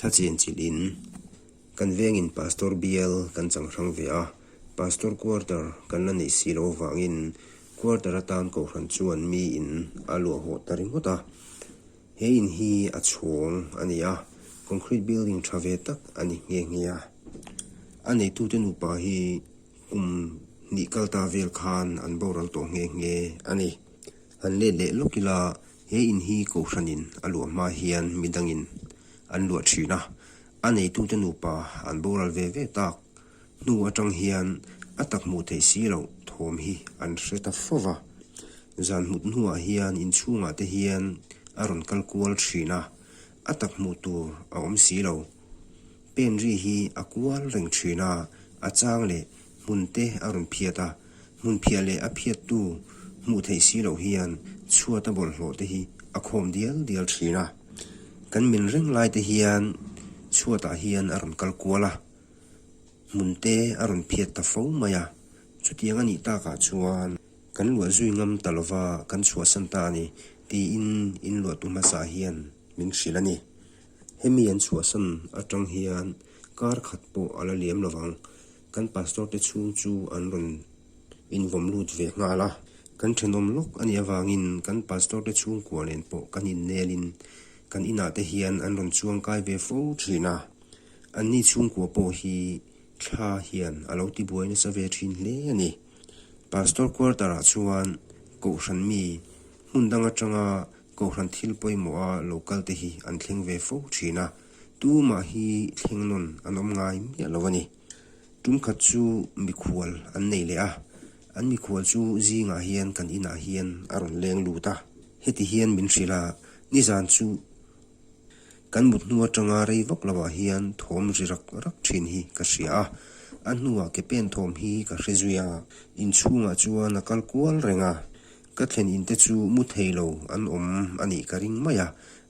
Thla chenchilh in kan vengin Pastor bial kan chang hrang ve a, Pastor quarter kan la neih si loh avangin quarter atan kohhran chuan mi in a luah hawh ta ringawt a. He in hi a chhawng a ni a, concrete building tha ve tak a ni nghe nghe a. A neitute nupa hi kum hnih kal ta vel khan an boral tawh nghe nghe a ni. Han let leh lawk ila he in hi kohhranin a luah hma hian midangin an luah thin a, a neitute nupa an boral ve ve tak hnu atang hian a tak hmuh theih si loh thawm hi an hre ta fo va. Zan hmut hnuah hian inchhungah te hian a rawn kal kual thin a, a tak hmuh tur a awm si lo. Pen ri hi a kual reng thin a, a chang leh hmun te a rawn phiat a, hmun phiah leh a phiattu hmuh theih si loh hian chhuat a bawlhhlawh te hi a khawm dial dial thin a. Kan min reng lai te hian chhuatah hian a rawn kal kual a, hmun te a rawn phiat ta fo mai a, chutiang a nih takah chuan kan luah zui ngam ta lova kan chhuahsan ta a ni tiin inluahtu hmasa hian min hrilh a ni. Hemi an chhuahsan atang hian kar khat pawh a la liam lovang. Kan pastor te chhung chu an rawn invawm lut ve nghal a. Kan thenawm lawk a nih avangin kan pastor te chhungkua nen pawh kan innelin kan inah te hian an rawn chuang kai ve fo thin a. Anni chhungkua pawh hi thla hian a lo tibuai nasa ve thin hle a ni. Pastor quarter ah chuan kohhran mi hmun dang atanga Kohhran thil pawimawha lo kal te hi an thleng ve fo thin a, tumah hi thleng nawn an awm ngai miah lo a ni. Tum khat chu mikhual an nei leh a, an mikhual chu zingah hian kan inah hian a rawn leng lut a. Heti hian min hrilh a, nizan chu kan mut hnu atanga rei vak lovah hian thawm ri rak rak thin hi ka hria a, a hnuah ke pen thawm hi ka hre zui a, inchhungah chuan a kal kual reng a. Ka thlen in te chu mu thei lo an awm a nih ka ring mai a,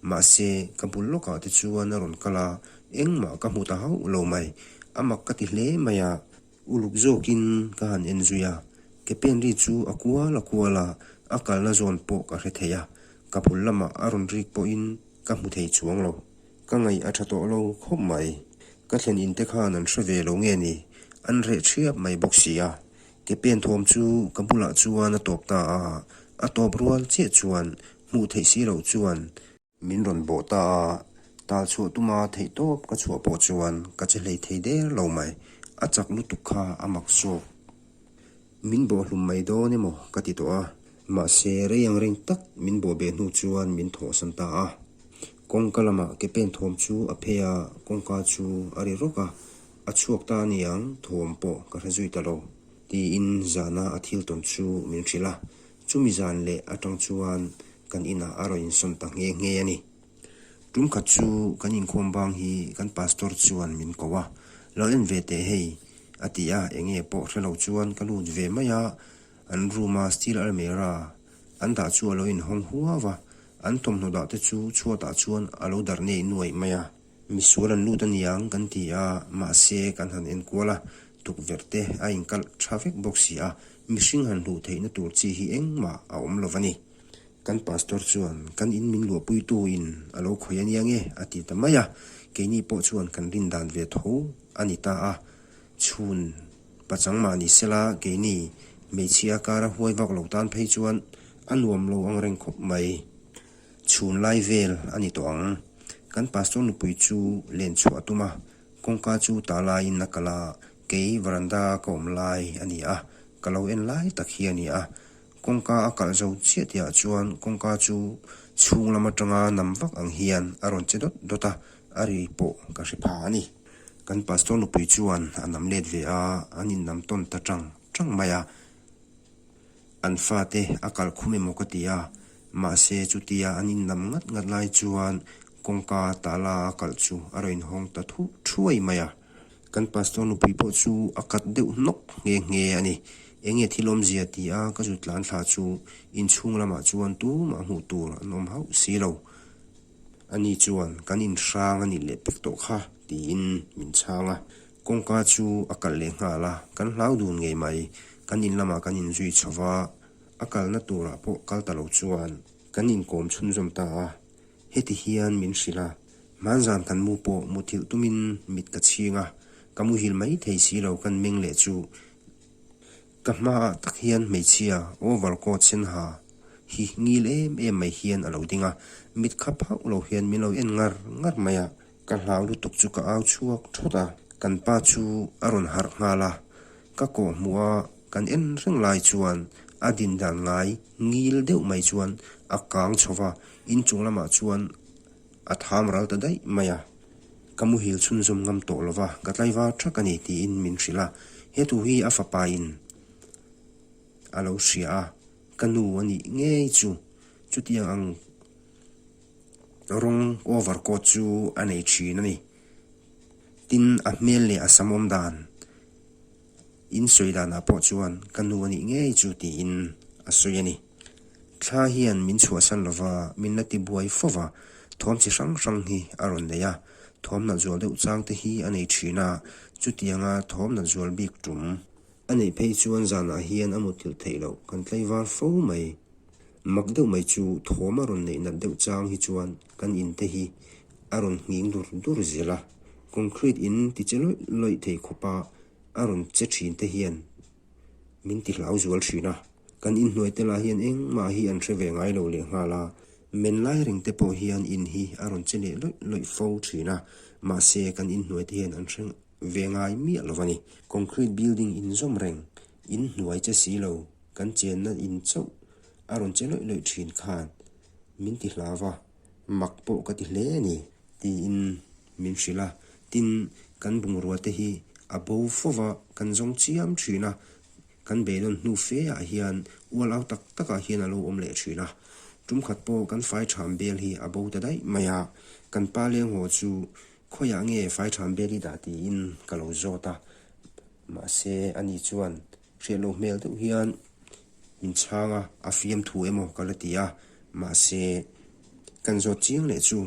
mahse ka bul lawkah te chuan a rawn kal a, engmah ka hmu ta hauh lo mai. A mak ka ti hle mai a, uluk zawkin ka han en zui a, ke pen ri chu a kual a kual a, a kalna zawn pawh ka hre thei a, ka bul lamah a rawn rik pawhin ka hmu thei chuang lo. Ka ngaih a tha tawh lo khawp mai. Ka thlen in te khan an hre ve lo nge ni, an reh thiap mai bawk si a, Ke pen thawm chu ka bulah chuan a tawp ta a, a tawp rual chiah chuan hmuh theih si loh chuan min rawn bawh ta a, tal chhuah tuma theih tawp ka chhuah pawh chuan ka che hlei thei der lo mai, a chak lutuk kha a mak zawk. Min bawh hlum mai dawn emaw ka ti tawh a, mahse rei ang reng tak min bawh beh hnu chuan min thawhsan ta a. Kawngka lamah ke pen thawm chu a phei a, kawngka chu a ri rawk a, A chhuak ta a niang, thawm pawh ka hre zui ta lo, tiin zana a thil tawn chu min hrilh a. Chumi zan leh atang chuan kan inah a rawn insawn ta nghe nghe a ni. Tum khat chu kan inkhawm bang hi kan pastor chuan min ko a, Lo en ve teh hei, a ti a, enge pawh hre lo chuan ka lut ve mai a, an room a steel almirah an dah chu a lo inhawng huau a, an thawmhnaw dah te chu chhuatah chuan a lo darh nei nuaih mai a. Misual an lut aniang kan ti a, mahse kan han enkual a, tukverh te a inkalh tha vek bawk si a, mihring han hluh theihna tur chi hi engmah a awm lo a ni. Kan pastor chuan kan in min luahpuitu in a lo khawih aniang e a ti ta mai a, keini pawh chuan kan rin dan ve tho a ni ta a, chhun pachang mah ni sela keini hmeichhia kara huai vak lo tan phei chuan a nuam lo ang reng khawp mai. Chhun lai vel a ni tawh ang. Kan pastor nupui chu len chhuah a tum a, kawngka chu ta laiin a kal a, kei veranda a ka awm lai a ni a, ka lo en lai tak hi a ni a. Kawngka a kalh zo chiah tihah chuan kawngka chu chhung lam atanga nam vak ang hian a rawn che dawt dawt a, a ri pawh ka hre pha a ni. Kan pastor nupui chuan a nam let ve a, an innam tawn ta tang tang mai a. An fate a kal khum emaw ka ti a, mahse chutia an innam ngat ngat lai chuan kawngka tala a kalh chu a rawn inhawng ta thuh thuai mai a. Kan pastor nupui pawh chu a kat deuh hnawk nghe nghe a ni. Enge thil awmzia ti a ka zut tlan thla chu inchhung lamah chuan tumah hmuh tur an awm hauh si lo. Ani chuan kan inhrang a nih leh pek tawh kha tiin min chhang a. Kawngka chu a kalh leh nghal a, kan hlau dun ngei mai. Kan in lamah kan inzui chho va, a kalna turah pawh kal ta lo chuan kan inkawm chhunzawm ta a. Heti hian min hrilh a, Hmanzan kan mu pawh muthilh tumin mit ka chhing a, ka muhil mai thei si lo kan meng leh chu ka hmaah tak hian hmeichhia over coat sen ha hi ngil em em mai hian a lo ding a, mit khap hauh lo hian min lo en ngar ngar mai a, ka hlau lutuk chu ka au chhuak thawt a, kan pa chu a rawn harh nghal a, ka kawh hmuh a kan en reng lai chuan a din dan ngai ngil deuh mai chuan a kang chho va, inchung lamah chuan A tham ral ta daih mai a, ka muhil chhunzawm ngam tawh lo va, ka tlaivar thak a ni tiin min hrilh a, he thu hi a fapa in a lo hria a, ka nu a nih ngei chu chutiang ang rawng over coat chu a nei thin a ni. Tin, a hmel leh a sam awm dan In sawi danah pawh chuan ka nu a nih ngei chu tiin a sawi a ni. Thla hian min chhuahsan lova min la ti buai fo va, thawm chi hrang hrang hi a rawn nei a, thawm nalh zual deuh chang te hi a nei thin a, chutianga thawm nalh zual bik tum a neih phei chuan zanah hian a muthilh theih loh kan tlaivar fo mai. Mak deuh mai chu thawm a rawn neih nat deuh chang hi chuan kan in te hi a rawn nghing dur dur zel a, concrete in ti che lawih lawih thei khawpa a rawn che thin te hian min ti hlau zual thin a, kan inhnuai te lah hian engmah hi an hre ve ngai lo leh nghal a, men lai reng te pawh hian in hi a rawn che leh lawih lawih fo thin a, mahse kan inhnuai te hian an hre ve ngai miah lo a ni. Concrete building inzawm reng, inhnuai che si lo, kan chenna in chauh a rawn che lawih lawih thin khan min ti hlau a, mak pawh ka ti hle a ni. Tiin min hrilh a, tin, kan bungrua te hi a bo fo va, kan zawng chiam thin a, kan beidawn hnu fe ah hian ual au tak tak ah hian a lo awm leh thin a. Tum khat pawh kan fai tham bel hi a bo ta daih mai a, kan pa leng haw chu khawiah nge fai tham bel hi dah tiin ka lo zawt a, mahse ani chuan hriat loh hmel deuh hian min chhang a, a fiamthu emaw ka la ti a, mahse kan zawt chiang leh chu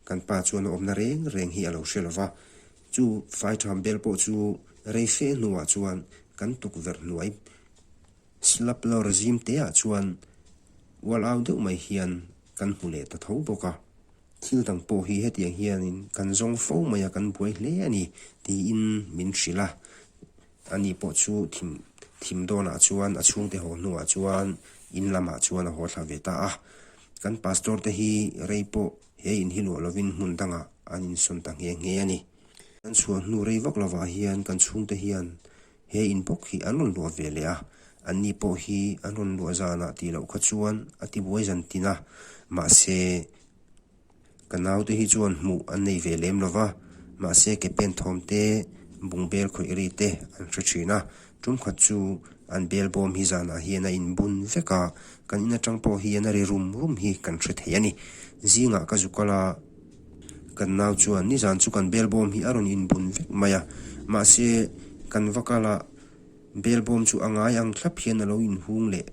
kan pa chuan a awmna reng reng hi a lo hre lo va, chu faitham bel pawh chu rei fe hnuah chuan kan tukverh hnuai slap lawr zim te ah chuan ual au deuh mai hian kan hmu leh ta tho bawk a, thil dang pawh hi hetiang hianin kan zawng fo mai a kan buai hle a ni tiin min hrilh a. Ani pawh chu thim thim dawnah chuan a chhungte haw hnuah chuan in lamah chuan a haw thla ve ta a. Kan pastor te hi rei pawh he in hi luah lovin hmun dangah an insawn ta nghe nghe a ni. Kan chhuah hnu rei vak lovah hian kan chhungte hian he in bawk hi an rawn luah ve leh a. Anni pawh hi an rawn luah zanah tih loh kha chuan a tibuai zan tin a. Mahse. Ka naute hi chuan hmuh an nei ve lem lo va, mahse ke pen thawm te, bung bel khawih ri te an hre thin a. Tum khat chu an bel bawm hi zanah hian a inbun vek a, kan in atang pawh hian a ri rum rum hi kan hre thei a ni. Zingah ka zu kal a, kan nau chuan nizan chu kan bel bawm hi a rawn inbun vek mai a, mahse kan va kal a, bel bawm chu a ngai ang thlap hian a lo inhung leh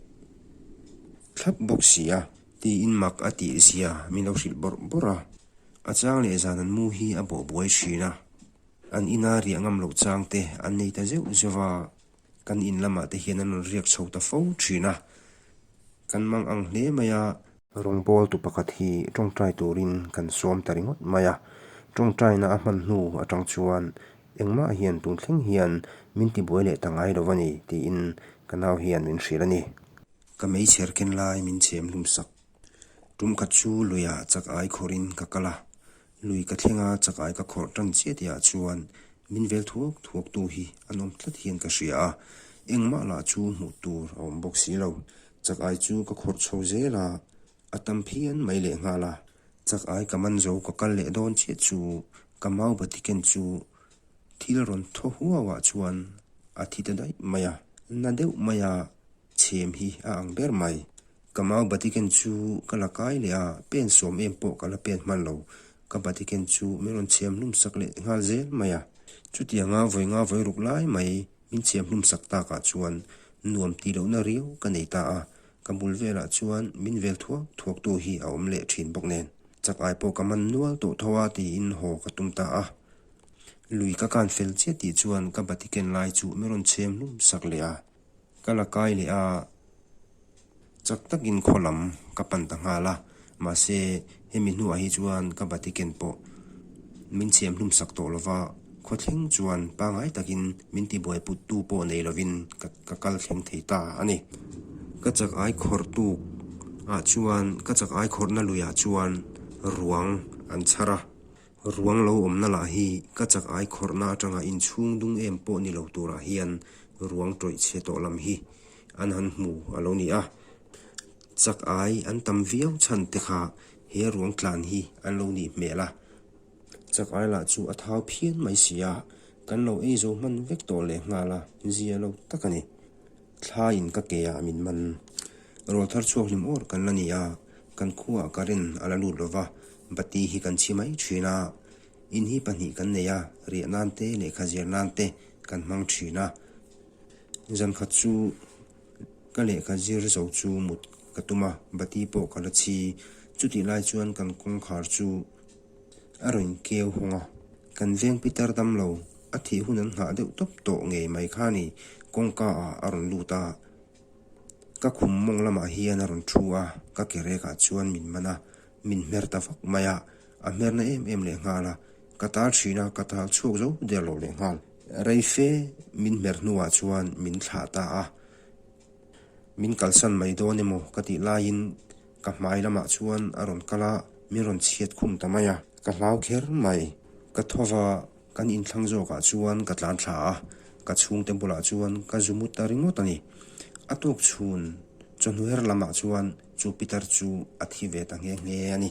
thlap bawk si a. Tiin mak a tih zia min lo hrilh bawrh bawrh a. A chang leh zan an mu hi a bawh buai thin a. An ina riah ngam loh chang te an nei ta zeuh zeuh a. Kan in lamah te hian an rawn riak chho ta fo thin a. Kan mang ang hle mai a. Rawngbawltu pakhat hi tawngtai turin kan sawm ta ringawt mai a. Tawngtaina a hman hnu atang chuan engmah hian tun thleng hian min tibuai leh ta ngai lo a ni tiin ka nau hian min hrilh a ni. Ka meichher ken lai min chhem hlum sak. Tum khat chu luiah chak ai khawrhin ka kal a, lui ka thleng a chak ai ka khawrh tan chiah tihah chuan min vel thuak thuak tu hi an awm tlat hian ka hria a, engmah lah chu hmuh tur a awm bawk si lo. Chak ai chu ka khawrh chho zel a, a tam phian mai leh nghal a. Chak ai ka man zo ka kal leh dawn chiah chu ka mau bati ken chu thil rawn thaw huau ah chuan a thi ta daih mai a, na deuh mai a. Chhem hi a ang ber mai. Ka mau batiken chu ka la kai leh a, pen sawm em pawh ka la pen hman lo. Ka batiken chu min rawn chhem hlum sak leh nghal zel mai a. Chutianga vawi nga vawi ruk lai mai min chhem hlum sak takah chuan nuam tih lohna riau ka nei ta a. Ka bul velah chuan min vel thuak thuak tu hi a awm leh thin bawk nen. Chak ai pawh ka man nual tawh tho a tiin haw ka tum ta a. Lui ka kan fel chiah tih chuan ka batiken lai chu min rawn chhem hlum sak leh a. Ka la kai leh a, chak takin khaw lam ka pan ta nghal a, mahse hemi hnuah hi chuan ka bati ken pawh Min chhiam hlum sak tawh lova, khaw thleng chuan pangai takin min tibuai put tu pawh nei lovin ka ka kal thleng thei ta a ni. Ka chak ai khawrh tuk ah chuan ka chak ai khawrhna luiah chuan ruang an chhar a. Ruang lo awmna lah hi ka chak ai khawrhna atanga inchhung dung em pawh ni lo turah hian ruang tawih chhe tawh lam hi an han hmu a lo ni a. Chak ai an tam viau chhan te kha he ruang tlan hi an lo nih hmel a. Chak ai lah chu a thau phian mai si a, kan lo ei zo hman vek tawh leh nghal a, zia lo tak a ni. Thla in ka ke ah min man. Rawl thar chhuak hlim awr kan la ni a, kan khuaah current a la lut lova, bati hi kan chhi mai thin a. In hi pahnih kan nei a, riah nan te lehkha zir nan te kan hmang thin a. Zan khat chu ka lehkha zir zo chu mut ka tum a, bati pawh ka la chhi. Chutih lai chuan kan kawngkhar chu a rawn keu hawng a. Kan veng Peter damlo a thih hun an nghah deuh tawp tawh ngei mai kha ni kawngka ah a rawn lut a. Ka khum mawng lamah hian a rawn thu a, ka ke rekah chuan min man a, min hmer ta vak mai a, a hmerna em em leh nghal a, ka tal thin a, ka tal chhuak zo der lo leh nghal. Rei fe min hmer hnuah chuan min thlah ta a, min kalsan mai dawn emaw ka tih laiin ka hmai lamah chuan a rawn kal a, min rawn chhiat khum ta mai a, ka hlau kher mai. Ka tho va, kan inthlang zawkah chuan ka tlan thla a, ka chhungte bulah chuan ka zu mut ta ringawt a ni. A tawk chhun chawhnu her lamah chuan chu pitar chu a thi ve ta nghe nghe a ni.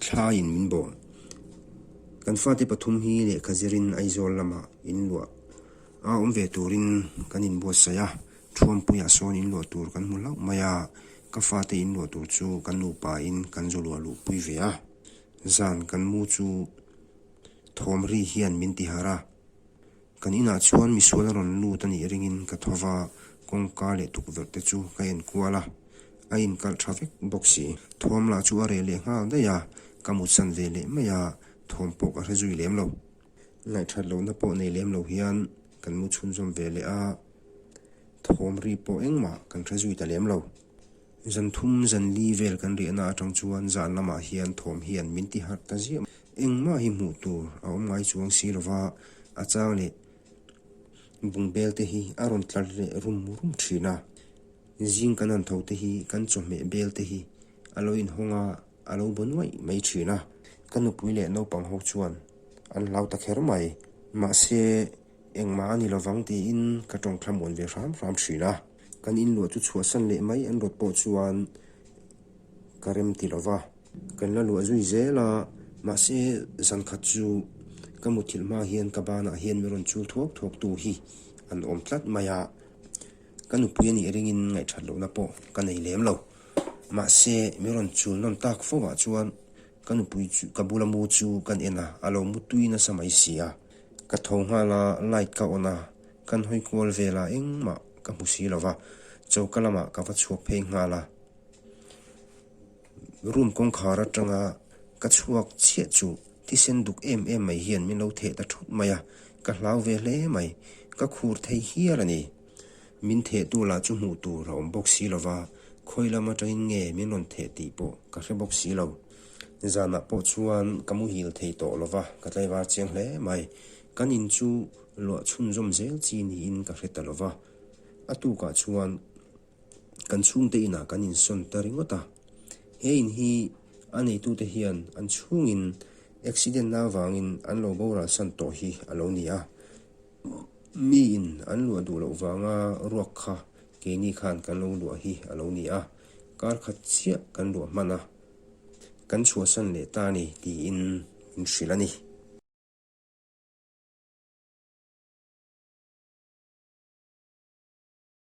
Thlaiin min bawh. Kan fate pathum hi lehkha zirin Aizawl lamah inluah a awm ve turin kan inbuatsaih a, Thuampuiah sawn inluah tur kan hmu hlauh mai a, ka fate inluah tur chu kan nupain kan zu luah luhpui ve a. Zan kan mu chu thawm ri hian min ti harh a. Kan inah chuan misual a rawn lut a nih ringin ka tho va, kawngka leh tukverh te chu ka en kual a, a inkalh tha vek bawk si. Thawm lah chu a reh leh nghal daih a, ka mutsan ve leh mai a, thawm pawh ka hre zui lem lo. Ngaihthat lohna pawh nei lem lo hian kan mu chhunzawm ve leh a, thawm ri pawh engmah kan hre zui ta lem lo. Zan thum zan li vel kan riahna atang chuan zan lamah hian thawm hian min ti harh ta ziah. Engmah hi hmuh tur a awm ngai chuang si lova, a chang leh bungbel te hi a rawn tlar leh rum rum thin a. Zing kan han tho te hi kan chawhmeh bel te hi a lo inhawng a, a lo bu nuaih mai thin a. Ka nupui leh naupang ho chuan an hlau ta kher mai. Mahse, engmah a ni lovang tiin ka tawngthla muan ve hram hram thin a. Kan inluah chu chhuahsan leh mai an rawt pawh chuan ka rem ti lova. Kan la luah zui zel a, mahse zan khat chu ka muthilh hma hian ka banah hian min rawn chul thuak thuak tu hi an awm tlat mai a. Ka nupui a nih ringin ngaihthat lohna pawh ka nei lem lo. Mahse min rawn chul nawn tak fo ah chuan ka nupui chu ka bula mu chu kan en a, a lo mu tui nasa mai si a. Ka tho nghal a, light ka on a, kan hawi kual vel a engmah ka hmu si lo va, choka lamah ka va chhuak phei nghal a. Room kawngkhar atanga ka chhuak chiah chu thisen duk em em mai hian min lo theh ta thut mai a, ka hlau ve hle mai, ka khur thei hial a ni. Min thehtu lah chu hmuh tur a awm bawk si lo va, khawi lam atangin nge min rawn theh tih pawh ka hre bawk si lo. Zanah pawh chuan ka muhil thei tawh lo va, ka tlaivar chiang hle mai. Kan in chu luah chhunzawm zel chi niin ka hre ta lo va, a tukah chuan kan chhungte inah kan insawn ta ringawt a. He in hi a neitute hian an chhungin accident na avangin an lo boral san tawh hi a lo ni a. Miin an luah duh loh vanga ruak kha keini khan kan lo luah hi a lo ni a, kar khat chiah kan luah hman a, kan chhuahsan leh ta ni tiin min hrilh a ni.